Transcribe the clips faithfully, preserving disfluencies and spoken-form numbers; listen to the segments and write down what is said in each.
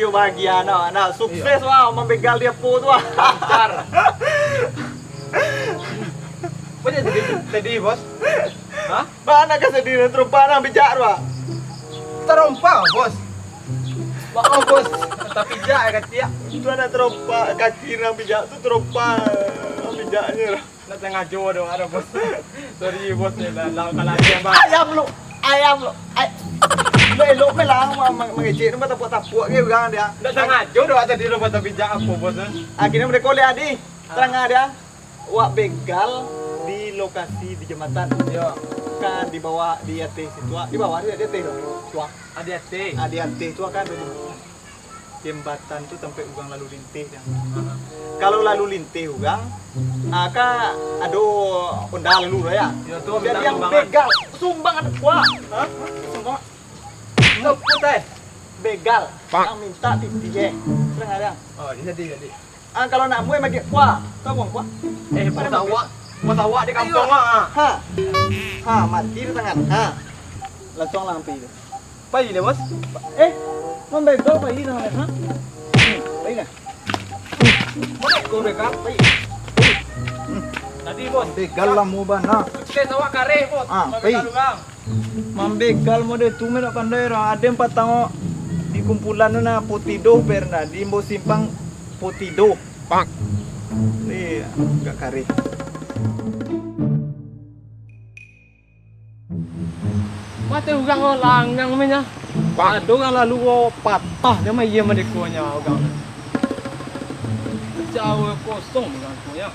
Yo, bahagia, nah, nah, sukses, iyo, wah, mambegal di Apo tu, wah. Lancar. Banyak tadi, tadi, Bos. Hah? Bana ka sadih, tarompa nan bijak tu, wah. Tarompa, Bos. Maaf, Bos. Tapi jak, katiak. Itu anak tarompa, kaki nan bijak tu tarompa nan bijaknyo lah. Ndak sangajo doh, ado, Bos. Sorry, Bos, lah, lah, kalau ada, Bang. Ayam lu, ayam lu. Ay-, lu elok me lah, ma-, ma-, mangecek tu, batapuak-tapuak ke urang dia. Ndak sangajo doh, tadi lu bata bijak Apo, Bos, eh? Akhirnyo mereka lihat, di, ah, tarang dia. Wak begal di lokasi di jambatan. Yo. Kan di bawah, di ateh situ, ah. Di bawah tu, di ateh tu. Tu, ah. Ah, di ateh. Ah, di ateh tu kan ado jambatan. Jambatan tu tampek urang lalu linteh, kan. Kalau lalu linteh urang, ah, ka ado onda lalu lah, ya. Yo, tu. Jadi minta yang sumbangan. Begal, sumbang ado kuah. Hah? Sumbang. Begal. Pak. Yang minta pitih, eh. Tarang dia. Oh, jadi, jadi. Ah, kalau nak muai magiak kuah, tahu kuah? Eh, bos awak, bos awak di kampuang, ah. Ha. Ha, mati di tangan. Ha. Langsuang lah pai tu. Pai lah, Bos. Eh, mambegal pai lah, ha? Hmm, pai lah. Kau begal, pai. Hmm. Tadi, Bos. Begal lamo bana. Sukses awak kareh, Bos. Ah, pai. Mambegal urang. Mambegal model tu, me nak pandai urang. Ado nan patang di kumpulan tu nah, Potidoh, Bernardi, Ambo Simpang, Potidoh. Pak. Ni agak kareh. Mati urang langang me nya. Pak. Ado urang lalu patah, dia mah iya mah dekonyo urang. Jawa kosong urang tu, ya.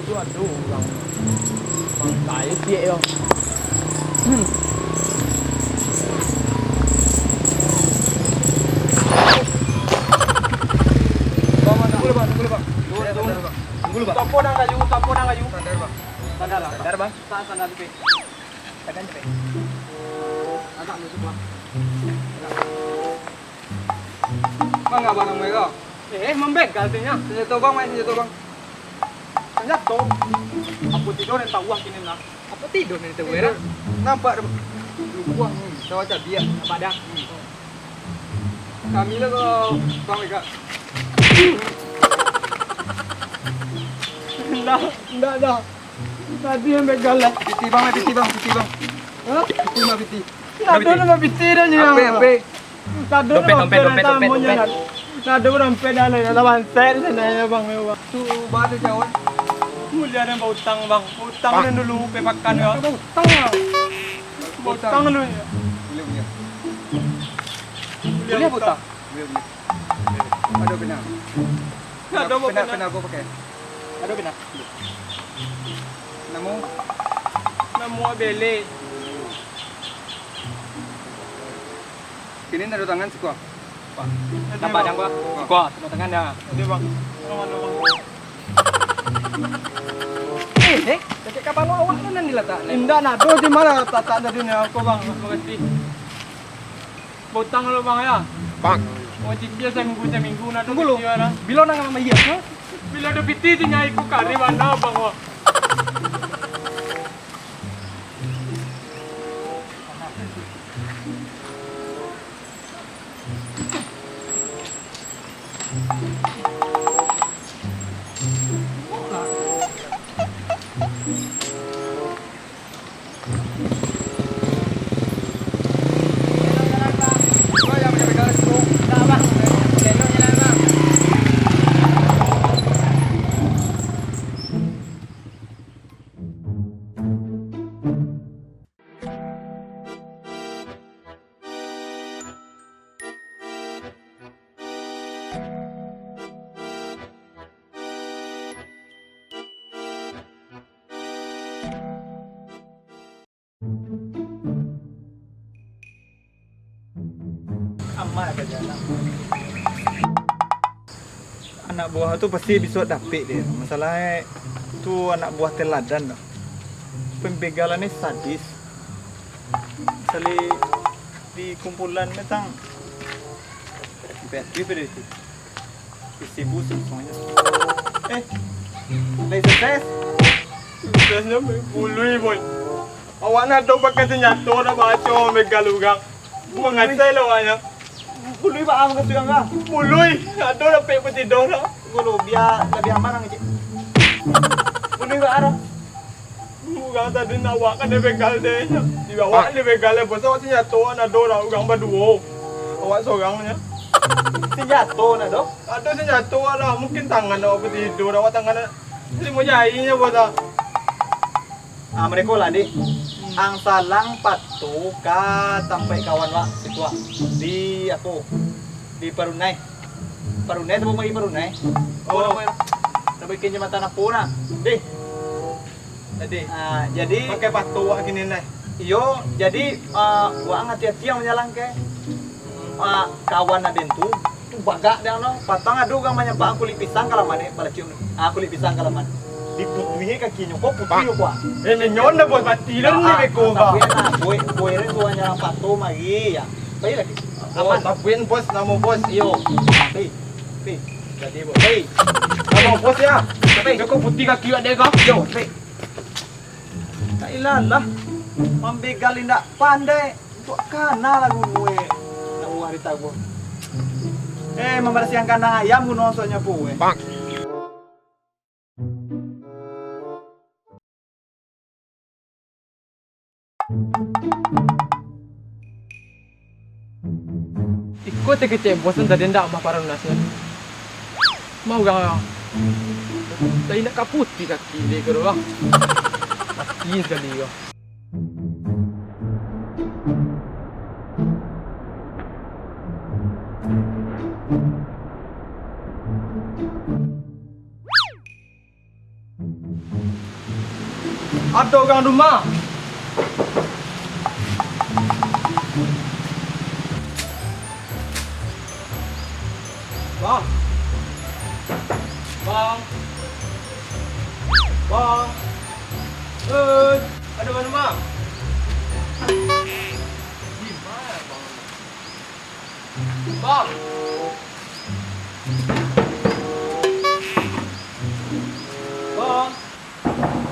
Tu ado urang. Bangkai ciek yo. Hmm. Bang, bang, tunggu lu, Bang, tunggu lu, Bang. Tunggu lu, Bang. Tunggu lu, Bang. Tapo nan kayu, tapo nan kayu. Sandar, Bang. Sandar, Bang. Sandar, Bang. Sa-, sandar, Bang. Tangan, Bang. Agak nutup, Bang. Manga bang namo iko? Eh, mambegal tu nyo. Sanjato bang, main sanjato bang. Sanjato? Apo tido nan tawah kini lah. Apo tido nan tawah lah? Nampak dah. Lubuah ni, sawah cabiak. Nampak dah. Kami lah ko bang Ega. Ndak, ndak dah. Tadi yang begal lah. Piti bang, piti bang, piti bang. Hah? Piti bang, piti. Ndak ado nama piti dah nyo. Ape, ape? Dompet, dompet, dompet, dompet, dompet. Ndak ado dompet dah, lah banset sana ya bang, ya bang. Tu batu jauh. Mulia dan bautang bang, utang dan dulu pepakan ya. Bautang lah. Bautang dulu ya. Boleh, boleh. Boleh bautang? Boleh, boleh. Ado pena. Ado pena, pena. Pena aku pakai. Ado pena. Namo? Namo Bele. Kini nado tangan siko. Pak. Nampak dang, Pak? Siko, tanda tangan dah. Oke, Bang. Tolong, tolong. Eh, eh, sakik kapalo awak tu nan dilatak, Nek? Indak, nado di ma latak tadi ni, aku, Bang. Makasih. Bautang dulu, Bang, ya. Bang. Oh, cicil saminggu, saminggu, nado. Tunggu lu. Cicil, nah. Bilo nak ngamai iya, ha? Bilo ado piti tu nyai ku kari bana, Bang, wah. Amak ka jalan. Anak buah tu pasti bisuak dapek deh. Masalahnyo tu anak buah teladan tu. Pambegalan ni sadis. Sali di kumpulan ni tang. Sampai aktif deh tu. Isi bus semuanya. Eh, lai sukses. Suksesnyo bului, boy. Awak ndak ado pakai sanjato, ndak baco mambegal urang. Mangasai lah awaknyo. Puluih baa mangasuang ka? Puluih, ado dapek patido lah. Gulu, bia labiah aman ang cik. Puluih baa doh? Urang tadi nak awak kan dibegal deh. Di awak dibegal deh, bos awak sanjato, ndak ado lah urang baduo. Awak sorang nyo. Sanjato ndak ado? Ado sanjato lah, mungkin tangan awak patido, awak tangan limo jari nyo, bos ah. Ah, mareko lah, Dek. Ang salang pato ka tampek kawan wak situ, ah. Di apo? Di Parunai. Parunai, atau di Parunai? Apo namonyo? Nak bikin jambatan apo nak? Deh. Jadi, ah, jadi pakai pato wak kini nai. Iyo, jadi, ah, wak ang ati-ati ang manjalang ke. Ah, kawan aden tu, tu bagak dek ang no. Patang ado urang manyampak kulik pisang ka laman, eh, balacium. Ah, kulik pisang ka laman. Diputuihnyo kakinyo, ko putuih ko, ah. Eh, nyo ndak buek mati lah ni beko, ah, Bang. Tapi enak, boy, boy, tu hanya pato mari, ya. Pai lagi. Oh, aman. Tapuin, Bos, namo Bos. Iyo. Pai. Pai. Jadi, Bos. Pai. Namo Bos, ya? Pai. Beko putih kaki ade ko. Yo, pai. Tak ilah lah. Mambegal indak pandai. Untuak kana lah gulu, eh. Nak buah di tabuah. Eh, mambarasiahan kandang ayam guno sabananyo, eh. Bang. Iko takecek bos nan tadi ndak mah paranasnyo. Mah urang ah. Lah indak ka putih kaki dek ko doh, Bang. Mati sakali ko. Ado urang rumah. Bang. Bang. Bang. Oi, ado urang rumah. Di ma, Bang? Bang. Bang.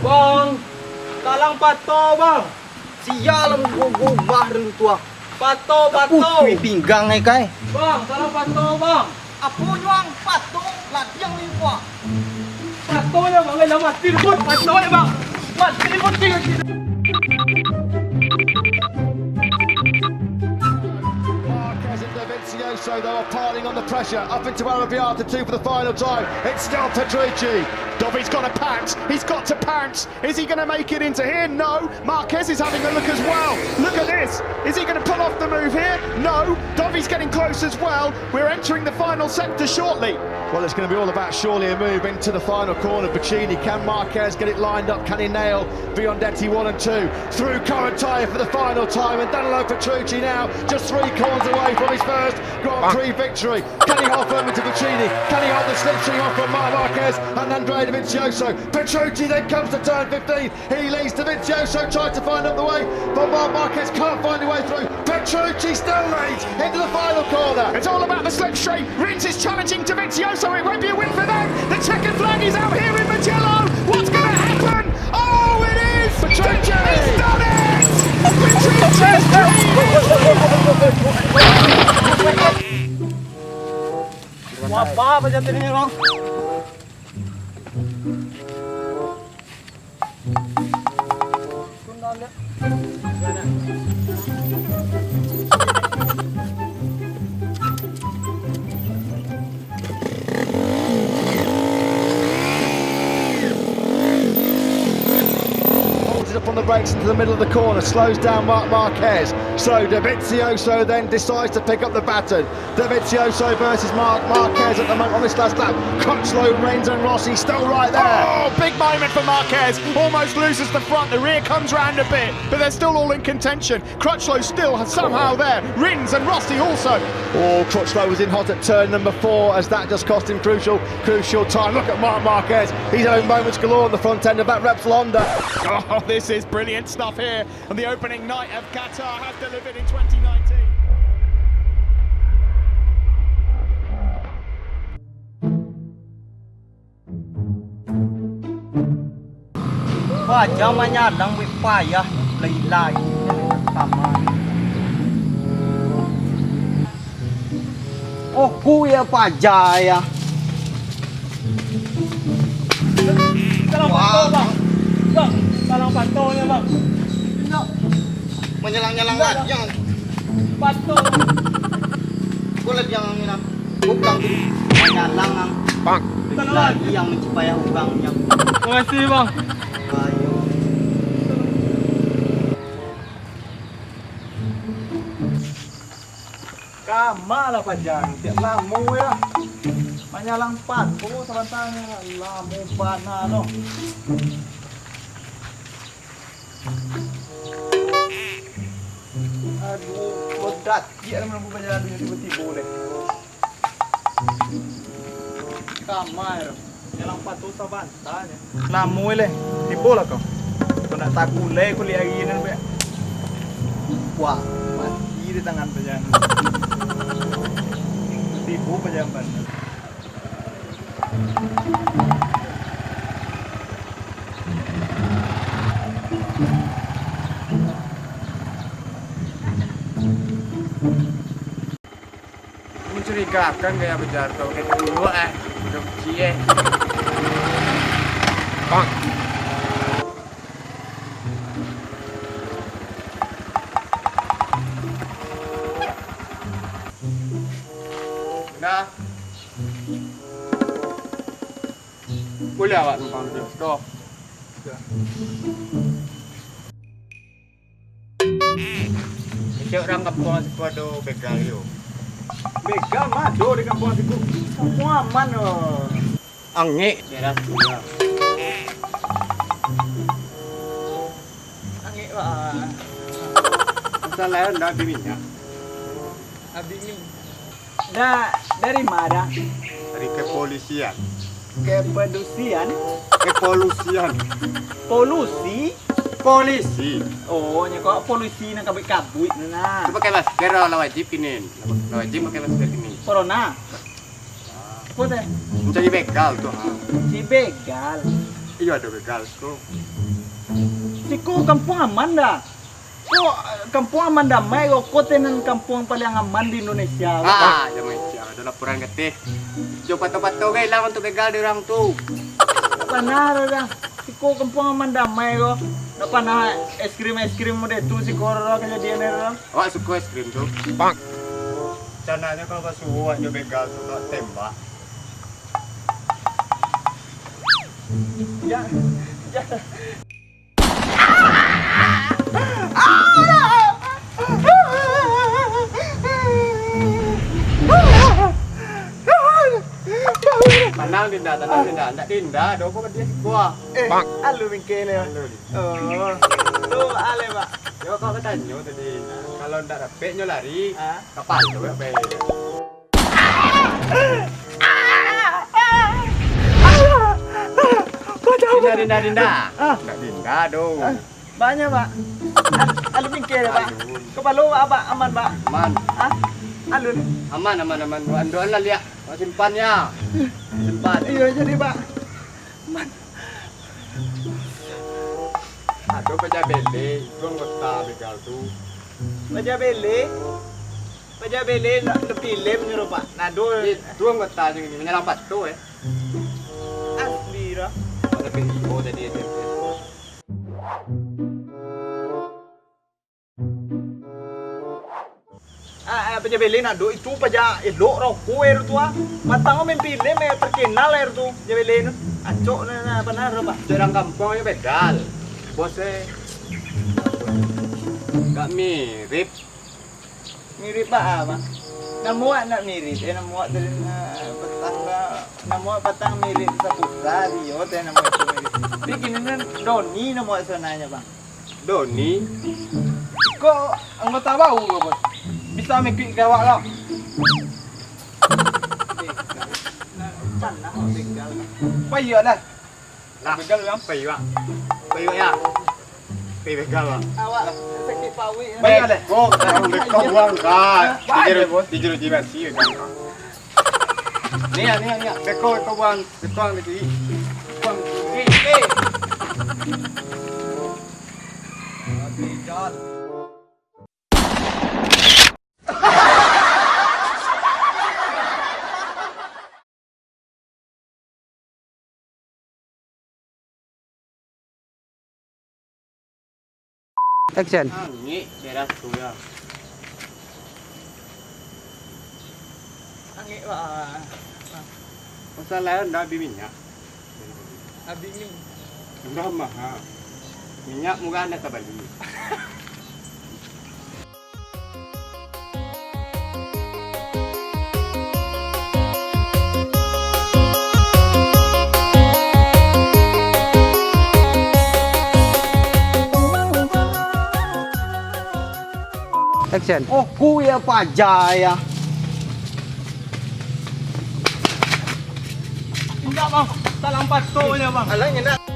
Bang. Talang pato, Bang. Sia lah, gumah dulu tu ah. Pato, pato. Putuih pinggang ai, Kai. Bang, talang pato, Bang. Apo nyo ang pato ladiang limpua? Patonyo, Bang, lah mati ribut patonyo, Bang. Mati ribut. Marquez and Dovizioso, they are piling on the pressure. Up into Arrabbiata two for the final time. It's still Petrucci. Dovi's got to pounce. He's got to pounce. Is he gonna make it into here? No. Marquez is having a look as well. Look at this. Is he gonna pull off the move here? No. Dovi's getting close as well. We're entering the final sector shortly. Well, it's gonna be all about surely a move into the final corner. Pacini, can Marquez get it lined up? Can he nail Biondetti one and two? Through Correntaya for the final time, and Danilo Petrucci now just three corners away from his first Grand Prix victory. Can he hold firm into Pacini? Can he hold the slipstream off from Marc Marquez and Andrea Dovizioso? Petrucci then comes to turn fifteen. He leads. Dovizioso tries to find up the way, but Marc Marquez can't find a way through. Petrucci still leads into the final corner. It's all about the slipstream. Rins is challenging Dovizioso. It won't be a win for them. The checkered flag is out here in Mugello. What's gonna happen? Oh, it is! Petrucci! He's done it! Petrucci's dream is Wah, apa, apa jadi ini, Bang? Holds it up on the brakes into the middle of the corner, slows down Marc Marquez. So Dovizioso then decides to pick up the baton. Dovizioso versus Marc Marquez at the moment on this last lap. Crutchlow, Rins and Rossi still right there. Oh, big moment for Marquez. Almost loses the front. The rear comes round a bit, but they're still all in contention. Crutchlow still somehow there. Rins and Rossi also. Oh, Crutchlow was in hot at turn number four as that just cost him crucial, crucial time. Look at Marc Marquez. He's having moments galore on the front end of that Repsol Honda. Oh, this is brilliant stuff here. And the opening night of Qatar has delivered in twenty nineteen. Paja manyalang buih payah. Lai-lai, sama. Oh, ku ya paja ya. Salang Wah. Pantau, Bang. Bang, salang pantau ya, Bang. Manyalang-nyalang Enggak, aja. Pantau. Boleh jangan nginap. Bukan manyalang ang. Bang. Lagi yang mencipaya ubangnyo. Makasih, Bang. Ayo. Kama lah paja, tiap lamo lah. Manyalang pato sabantanyo, lamo bana no. Aduh, bodat. Dia lah mampu paja tibo-tibo deh. Kamar. Jalan patuh sabantanyo. Lamo leh. Tibo lah kau. Kau nak takulai kuliah hari nan be. Wah, mati di tangan paja. Tibo paja bana. Mencurigakan gaya paja tu, pakai dulu eh. Udah benci eh. Bang. Nah. Boleh awak numpang duduk siko? Kecek urang kampuang siko ado begal yo. Begal mah ado di kampuang siko. Kampuang aman yo. Angek daerah siko. Angek, Pak. Masalah ndak di minyak. Abih ni. Da-, dari ma? Dari kepolisian. Kepedusian? Kepolisian. Polusi? Polisi. Oh, nyo kok polusi nan kabuik-kabuik tu nah. Tu pakai masker lah, lah wajib kini. Lah wajib pakai masker kini. Corona. Apo teh? Mancari begal tu, ha. Si begal. Iyo, ado begal tu. Siko kampuang aman dah. Ko, kampuang aman damai ko, ko teh nan kampuang paliang aman di Indonesia. Ah, damai sia, ado laporan kateh. Jo pato-pato gai ilang untuak begal di urang tu. Ndak panah dah. Siko kampuang aman damai ko. Ndak panah es krim-es krim model tu siko dah kajadian dah. Awak suko es krim tu? Bang. Canaknyo kalau basuo awak jo begal tu kau tembak. Ya, ya. Tanang, Dinda, tanang, Dinda. Ndak Dinda, doh, kok dia siko. Eh, Bang. Alu mingke ni. Alu ni. Oh. Tu ale, Pak. Yo, kau batanyo tadi. Kalau ndak dapek nyo lari, ah. Kapalo yo, Pak. Dinda, Dinda, Dinda. Ah. Ndak Dinda doh. Ah, banyak, Pak. Al-, alun mingke deh, Pak. Alun. Kapalo Pak, Pak, aman, Pak? Aman. Ah, alun. Aman, aman, aman. Doan, doan lah liak. Simpan ya. Simpan. Iyo, jadi, Pak. Aman. Ado paja bele, itu anggota begal tu. Paja bele? Paja bele nak, nak filem ni rupa. Nado. Itu anggota ni, manyalang pato, eh. Asli dah. Pada B I O tadi S M S. Ah, ah, paja bele nado itu paja elok rokok air tu ah. Matang main filem eh terkenal air tu, paja bele tu. Acok na, na, apa na, apa? Jarang gampang aja begal. Bos eh. Gak mirip. Mirip baa, Bang? Namo awak ndak mirip, eh, namo awak tadi, nah, patang ka, namo awak patang mirip saputra, iyo, teh namo itu mirip. Tapi kini ni Doni namo awak sabananyo, Bang. Doni? Ko anggota baru ko, Bos? Bisa mikuik ka awak lah. Eh, nah, panah awak begal. Paiyolah. Lah, begal urang pai, Bang. Pai, Bang, ya. Pai begal, Bang. Awak lah, sakik pawik. Pai, Bang. Beko, beko buang ka. Di jero, di jero jiran si, Bang. Ni, ni, ni. Beko, beko buang. Beko buang di sini. Buang di sini. Eh. Action. Angek daerah tu ya. Angek, Bang. Masalah ndak habis minyak. Habis mi. Murah mahal. Minyak murah ndak tabali. Action. Oh, ku ya paja ya. Indak, Bang. Salah patok ya, Bang. Alah, indak.